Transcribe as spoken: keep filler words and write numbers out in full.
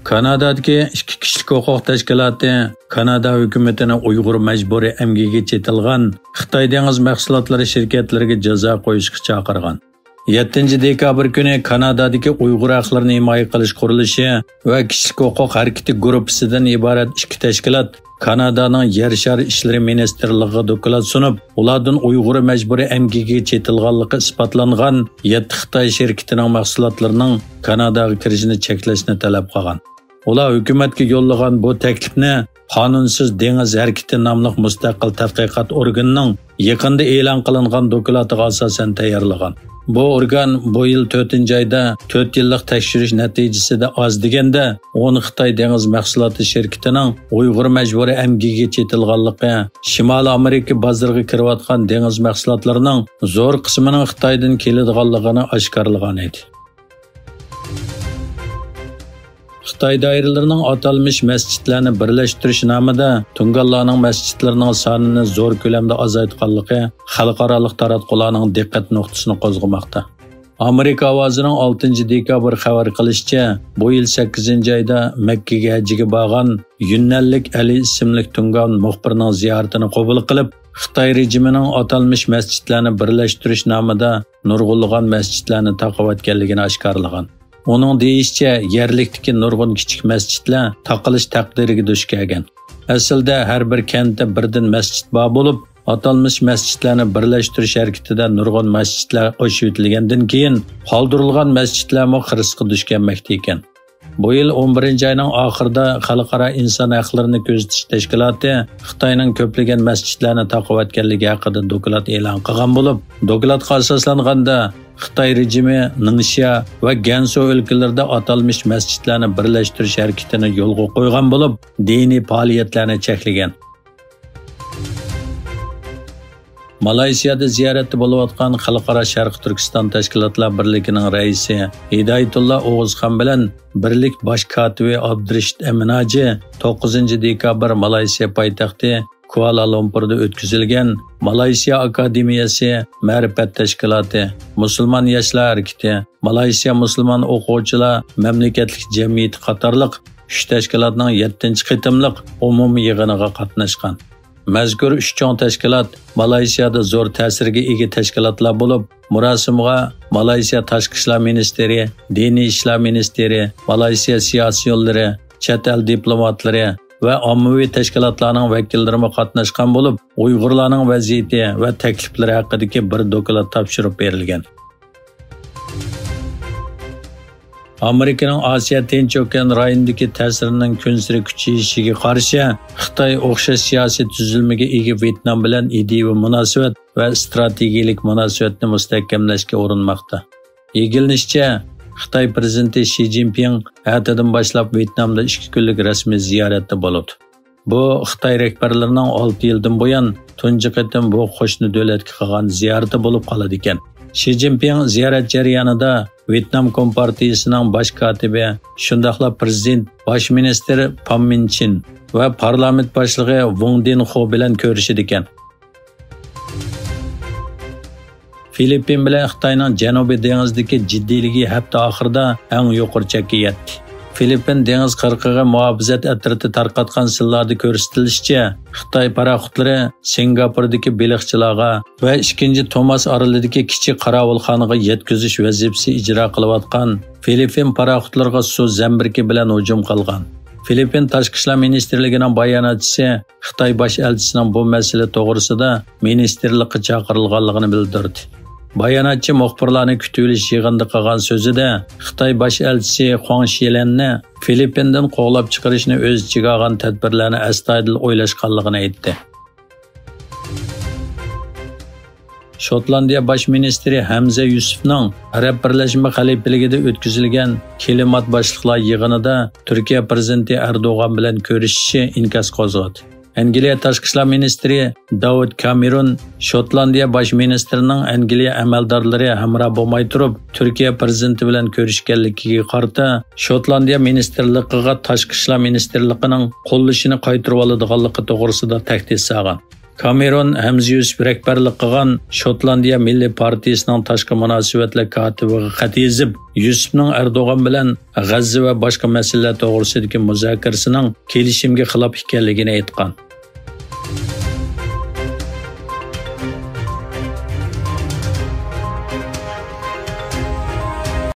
كانادادىكى ئىككى كىشىلىك ھوقۇق تەشكىلاتى كانادا ھۆكۈمىتىنى ئۇيغۇر مەجبۇرىي ئەمگىكىگە چېتىلغان خىتاي دېڭىز مەھسۇلاتلىرى شىركەتلىرىگە جازا قويۇشقا چاقىرغان. يەتتىنچى دېكابىر كۈنى كانادادىكى ئۇيغۇر ھەقلىرىنى ھىمايە قىلىش قۇرۇلۇشى ۋە كىشىلىك ھوقۇق ھەرىكىتى گۇرۇپپىسىدىن ئىبارەت ئىككى تەشكىلات كانادانىڭ يەر شارى ئىشلىرى مىنىستىرلىقىغا دوكلات سۇنۇپ، ئۇلاردىن ئۇيغۇر مەجبۇرىي ئەمگىكىگە چېتىلغانلىقى ئىسپاتلانغان يەتتە خىتاي شىركىتىنىڭ مەھسۇلاتلىرىنىڭ كاناداغا كىرىشىنى چەكلەشنى تەلەپ قىلغان. ئۇلار ھۆكۈمەتكە يوللىغان بۇ تەكلىپنى قانۇنسىز دېڭىز ھەرىكىتى ناملىق مۇستەقىل تەتقىقات ئورگىنىنىڭ يېقىندا ئېلان قىلىنغان دوكلاتىغا ئاساسەن تەييارلىغان. بۇ ئورگان بۇ يىل تۆتىنچى ئايدا تۆت يىللىق تەكشۈرۈش نەتىجىسىدە ئاز دېگەندە ئون خىتاي دېڭىز مەھسۇلاتى شىركىتىنىڭ ئۇيغۇر مەجبۇرىي ئەمگىكىگە چېتىلغانلىقى، شىمالىي ئامېرىكا بازىرىغا كىرىۋاتقان دېڭىز مەھسۇلاتلىرىنىڭ زور قىسمىنىڭ خىتايدىن كېلىدىغانلىقىنى ئاشكارىلىغان ئىدى. خىتاي دائىرىلىرىنىڭ ئاتالمىش مەسچىتلەرنى بىرلەشتۈرۈش نامىدا تۇڭگانلارنىڭ مەسچىتلىرىنىڭ سانىنى زور كۆلەمدە ئازايتقانلىقى خەلقئارالىق تاراتقۇلارنىڭ دىققەت نۇقتىسىنى قوزغىماقتا. ئامېرىكا ئاۋازىنىڭ ئالتىنچى دېكابىر خەۋەر قىلىشىچە، بۇ يىل سەككىزىنچى ئايدا مەككىگە ھەججىگە بارغان يۈننەنلىك ئەلى ئىسىملىك تۇڭگان مۇخبىرنىڭ زىيارىتىنى قوبۇل قىلىپ، خىتاي رېجىمىنىڭ ئاتالمىش مەسچىتلەرنى بىرلەشتۈرۈش نامىدا نۇرغۇنلىغان مەسچىتلەرنى تاقىۋەتكەنلىكىنى ئاشكارىلىغان. ئۇنىڭ دېيىشىچە، يەرلىكتىكى نۇرغۇن كىچىك مەسچىتلەر تاقىلىش تەقدىرىگە دۇچ كەلگەن. ئەسلىدە ھەر بىر كەنتتە بىردىن مەسچىت بار بولۇپ، ئاتالمىش مەسچىتلەرنى بىرلەشتۈرۈش ھەرىكىتىدە نۇرغۇن مەسچىتلەر ئوچۇۋېتىلگەندىن كېيىن، قالدۇرۇلغان مەسچىتلەرمۇ خىرىسقا دۇچ كەلمەكتە ئىكەن. بۇ يىل ئون بىرىنچى ئاينىڭ ئاخىرىدا خەلقئارا ئىنسان ھەقلىرىنى كۆزىتىش تەشكىلاتى خىتاينىڭ كۆپلىگەن مەسچىتلەرنى تاقىۋەتكەنلىكى ھەققىدە دوكلات ئېلان قىلغان بولۇپ، دوكلاتقا ئاساسلانغاندا، خىتاي رېجىمى نىڭشيا ۋە گەنسۇ ئۆلكىلىرىدە ئاتالمىش مەسچىتلەرنى بىرلەشتۈرۈش ھەرىكىتىنى يولغا قويغان بولۇپ، دىنىي پائالىيەتلەرنى چەكلىگەن. مالايسىيادا زىيارەتتە بولۇۋاتقان خەلقئارا شەرقىي تۈركىستان تەشكىلاتلار بىرلىكىنىڭ رەئىسى ھىدايەتۇللا ئوغۇزخان بىلەن بىرلىك باش كاتىپى ئابدۇرېشىت ئەمىنھاجى توققۇزىنچى دېكابىر مالايسىيا پايتەختى كۇئالا-لۇمپۇردا ئۆتكۈزۈلگەن مالايسىيا ئاكادېمىيەسى مەرىپەت تەشكىلاتى، مۇسۇلمان ياشلار ھەرىكىتى، مالايسىيا مۇسۇلمان ئوقۇغۇچىلار مەملىكەتلىك جەمئىيىتى قاتارلىق ئۈچ تەشكىلاتنىڭ يەتتىنچى قېتىملىق ئومۇمىي يىغىنىغا قاتناشقان. مەزكۇر ئۈچ چوڭ تەشكىلات مالايسىيادا زور تەسىرگە ئىگە تەشكىلاتلار بولۇپ، مۇراسىمغا مالايسىيا تاشقى ئىشلار مىنىستىرى، دىنىي ئىشلار مىنىستىرى، مالايسىيا سىياسىيونلىرى، چەت ئەل دىپلوماتلىرى ۋە ئاممىۋى تەشكىلاتلارنىڭ ۋەكىللىرىمۇ قاتناشقان بولۇپ، ئۇيغۇرلارنىڭ ۋەزىيىتى ۋە تەكلىپلىرى ھەققىدىكى بىر دوكلات تاپشۇرۇپ بېرىلگەن. ئامېرىكىنىڭ ئاسىيا تىنچ ئوكيان رايونىدىكى تەسىرىنىڭ كۈنسېرى كۈچىيىشىگە قارشى، خىتاي ئوخشاش سىياسىي تۈزۈلمىگە ئىگە ۋيېتنام بىلەن ئىدىيىۋى مۇناسىۋەت ۋە ئىستراتېگىيىلىك مۇناسىۋەتنى مۇستەھكەملەشكە ئۇرۇنماقتا. ئىگىلىنىشىچە، خىتاي پىرېزىدېنتى شى جىنپىڭ ئەتىدىن باشلاپ ۋيېتنامدا ئىككى كۈنلۈك رەسمىي زىيارەتتە بولىدۇ. بۇ خىتاي رەھبەرلىرىنىڭ ئالتە يىلدىن بۇيان تۇنجى قېتىم بۇ قوشنا دۆلەتكە قىلغان زىيارىتى بولۇپ قالىدىكەن. شى جىنپىڭ زىيارەت جەريانىدا ۋيېتنام كومپارتىيىسىنىڭ باش كاتىپى، شۇنداقلا پىرېزىدېنت باش مىنىستىرى پام مىن چىن ۋە پارلامېنت باشلىقى ۋۇڭ دىنخۇ بىلەن كۆرۈشىدىكەن. فىلىپپىن بىلەن خىتاينىڭ جەنۇبىي دېڭىزدىكى جىددىيلىكى ھەپتە ئاخىرىدا ئەڭ يۇقىرى چەككە يەتتى. فىلىپپىن دېڭىز قىرغىقىغا مۇھاپىزەت ئەترىتى تارقاتقان سىنلاردا كۆرسىتىلىشىچە، خىتاي پاراخوتلىرى سىنگاپوردىكى بېلىقچىلارغا ۋە ئىككىنچى توماس ئارىلىدىكى كىچىك قاراۋۇلخانىغا يەتكۈزۈش ۋەزىپىسى ئىجرا قىلىۋاتقان فىلىپپىن پاراخوتلىرىغا سۇ زەمبىرىكى بىلەن ھۇجۇم قىلغان. فىلىپپىن تاشقى ئىشلار مىنىستىرلىكىنىڭ باياناتچىسى خىتاي باش ئەلچىسىنىڭ بۇ مەسىلە توغرىسىدا مىنىستىرلىققا چاقىرىلغانلىقىنى بىلدۈردى. باياناتچى مۇخبىرلارنى كۈتۈۋېلىش يىغىنىدا قىلغان سۆزىدە خىتاي باش ئەلچىسى خۇاڭ شىلەننى فىلىپپىندىن قوغلاپ چىقىرىشنى ئۆز ئىچىگە ئالغان تەدبىرلەرنى ئەستايىدىل ئويلاشقانلىقىنى ئېيتتى. شوتلاندىيە باش مىنىستىرى ھەمزە يۈسۈفنىڭ ئەرەب بىرلەشمە خەلىپىلىكىدە ئۆتكۈزۈلگەن كىلىمات باشلىقلار يىغىنىدا تۈركىيە پىرېزىدېنتى ئەردوغان بىلەن كۆرۈشۈشى ئىنكاس قوزغىدى. ئەنگلىيە تاشقى ئىشلار مىنىستىرى داۋىد كامېرون شوتلاندىيە باش مىنىستىرىنىڭ ئەنگلىيە ئەمەلدارلىرى ھەمراھ بولماي تۇرۇپ، تۈركىيە پىرېزىدېنتى بىلەن كۆرۈشكەنلىكىگە قارىتا، شوتلاندىيە مىنىستىرلىقىغا تاشقى ئىشلار مىنىستىرلىقىنىڭ قوللىشىنى قايتۇرۇۋالىدىغانلىقى توغرىسىدا تەھدىت سالغان. كامېرون ھەمزە يۈسۈپ رەھبەرلىك قىلغان شوتلاندىيە مىللىي پارتىيىسىنىڭ تاشقى مۇناسىۋەتلەر كاتىپىغا خەت يېزىپ، يۈسۈپنىڭ ئەردوغان بىلەن غەززە ۋە باشقا مەسىلىلەر توغرىسىدىكى مۇزاكىرىسىنىڭ كېلىشىمگە خىلاپ ئىكەنلىكىنى ئېيتقان.